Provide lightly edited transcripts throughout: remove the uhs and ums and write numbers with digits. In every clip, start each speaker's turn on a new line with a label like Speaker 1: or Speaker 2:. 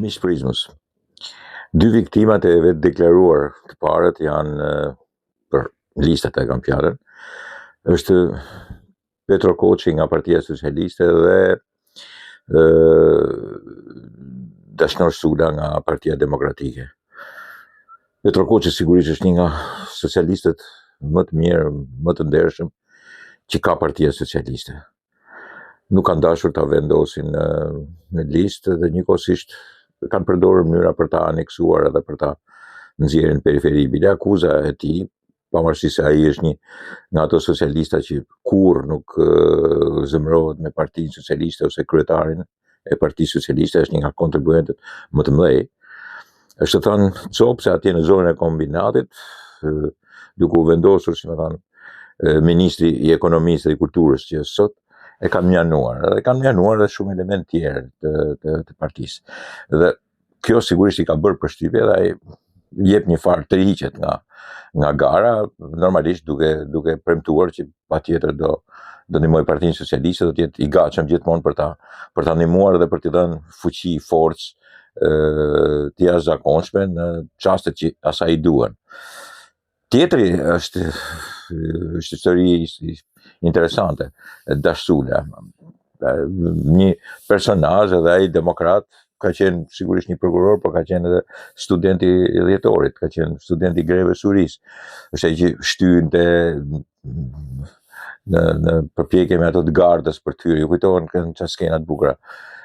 Speaker 1: Miq të Prizmës, dy viktimat e vetëdeklaruar të parët janë për listat e kam fjalën, është Petro Koçi nga Partia Socialiste dhe ë Dashnor Sula nga Partia Demokratike. Petro Koçi sigurisht është një nga socialistët më të mirë, më të ndershëm që ka Partia Socialiste. Nuk kanë dashur ta vendosin në, në listë dhe njëkohësisht kanë përdorur mënyra për ta aneksuar edhe për ta nxjerrë në periferi. Bile akuza e tij, pavarësisht se ai është një nga ato socialista që kurrë nuk zemërohet me Partinë Socialiste ose kryetarin e Partisë Socialiste, është një nga kontribuentët më të mëdhenj. Është thënë copë se atje në zonën e kombinatit, duke u vendosur, si me thënë, ministri i ekonomisë dhe i kulturës që është sot, e kanë mënjanuar, dhe kanë mënjanuar edhe shumë elementë tjerë të, të, të partisë. Dhe kjo sigurisht i ka bërë përshtypje dhe ai jep një farë tërhiqet nga nga gara, normalisht duke duke premtuar që patjetër do do ndihmojë Partinë Socialiste, do të jetë i gatshëm gjithmonë për ta për ta ndihmuar dhe për t'i dhënë fuqi, forcë ë të jashtëzakonshme në çastet që asaj i duhen. Tjetri është është histori interesante, Dash Sula. Një personazh edhe ai demokrat, ka qenë sigurisht një prokuror, por ka qenë edhe student i dhjetorit, ka qenë student i grevës së urisë. Është ai që shtynte në në përpjekje me ato të gardës për të hyrë. Ju kujtohen kënë ca skena të bukura.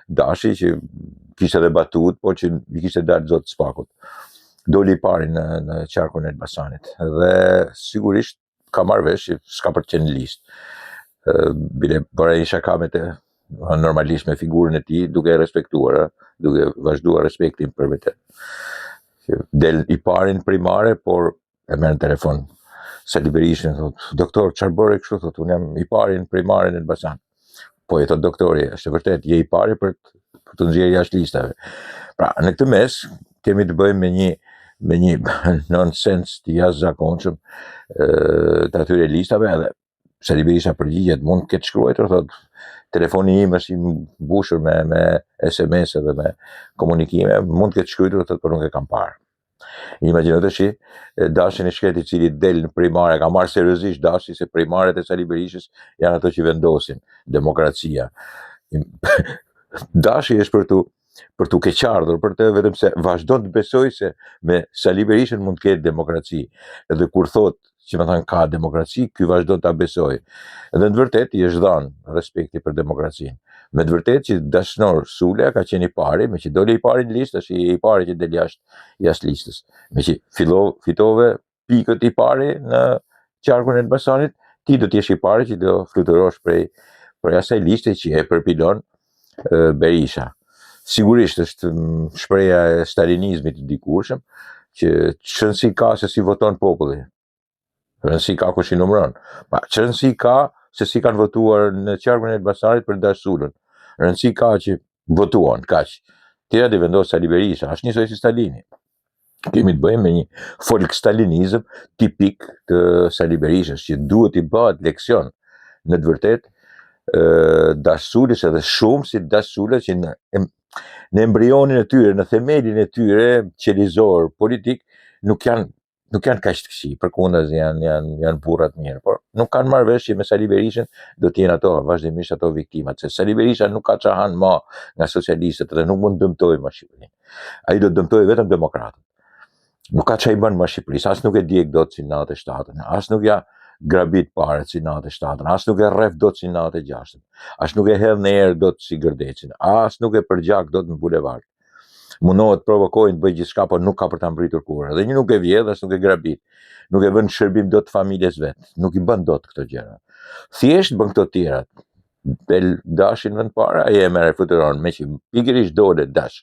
Speaker 1: Dashi që kishte edhe batut, por që i kishte dalë zot SPAK-ut. Doli i pari në në qarkun e Elbasanit dhe sigurisht ka marrë vesh që s'ka për të qenë në listë. Bile bëra një shaka me të normalisht me figurën e tij, duke e respektuar, duke vazhduar respektin për vete. Që del i pari në primare, por e merr në telefon Sali Berishën, thot, doktor, çfarë bëre kështu, thot, unë jam i pari në primare në Elbasan. Po i thot doktori, është e vërtet, je i pari për të, për të nxjerrë jashtë listave. Pra, në këtë mes kemi të bëjmë me një me një nonsens të jashtëzakonshëm të atyre listave edhe Sali Berisha përgjigjet, mund të ketë shkruajtur, thot, telefoni im është i mbushur me me SMS dhe me komunikime, mund të ketë shkruajtur, thot, por nuk e kam parë. Imagjino tash Dashin e shkretë i cili del në primare, ka marrë seriozisht Dashi se primaret e Sali Berishës janë ato që vendosin demokracia. Dashi është për tu për t'u keqardhur për të vetëm se vazhdon të besojë se me Sali Berishën mund të ketë demokraci. Edhe kur thotë që me thënë ka demokraci, ky vazhdon ta besojë. Edhe në të vërtetë i është dhënë respekti për demokracinë. Me të vërtetë që Dashnor Sula ka qenë i pari, me që doli i pari në listë, është i pari që del jashtë jashtë listës. Me që fillo, fitove pikët i pari në qarkun e Elbasanit, ti do të jesh i pari që do fluturosh prej prej asaj liste që e përpilon Berisha. Sigurisht është mm, shprehja e stalinizmit të dikurshëm, që ç'rëndësi ka se si voton populli. Rëndësi ka kush i numëron. Pa, ç'rëndësi ka se si kanë votuar në qarkun e Elbasanit për Dash Sulën. Rëndësi ka që votuan, kaq. Tjerat i vendos Sali Berisha, është njësoj si Stalini. Kemi të bëjmë me një folk stalinizëm tipik të Sali Berishës, që duhet t'i bëhet leksion në të vërtetë Dash Sulës edhe shumë si Dash Sula që në, në embrionin e tyre, në themelin e tyre qelizor politik, nuk janë nuk janë kaq të këqij, përkundrazi janë janë janë burra të mirë, por nuk kanë marrë vesh që me Sali Berishën do të jenë ato vazhdimisht ato viktimat, se Sali Berisha nuk ka ça han më nga socialistët dhe nuk mund të dëmtojë më Shqipërinë. Ai do të dëmtojë vetëm demokratët. Nuk ka ça i bën më Shqipërisë, as nuk e djeg dot si në 97-ën, as nuk ja grabit paret si në 97-ën, as nuk e rreh dot si në 96-ën, as nuk e hedh në erë dot si Gërdecin, as nuk e përgjak dot në bulevard. Mundohet të provokojë të bëjë gjithçka, por nuk ka për ta mbritur kurrë. Dhe një nuk e vjedh, as nuk e grabit. Nuk e vën në shërbim dot të familjes vet. Nuk i bën dot këto gjëra. Thjesht bën këto tjerat. Del Dashi në vend të parë, ai e merr e fluturon, me që pikërisht dole Dash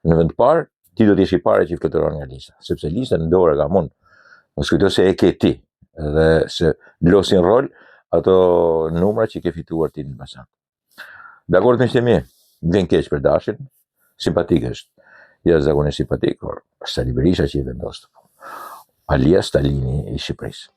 Speaker 1: në vend të parë, ti do të jesh i pari që fluturon nga lista, sepse lista në dorë kam unë. Mos kujto se e ke ti dhe se luajnë rol ato numra që ke fituar ti në Elbasan. Dakord miqtë e mi, më vjen keq për Dashin, simpatik është, jashtëzakonisht simpatik, por është Sali Berisha që i vendos. Alias Stalini i Shqipërisë.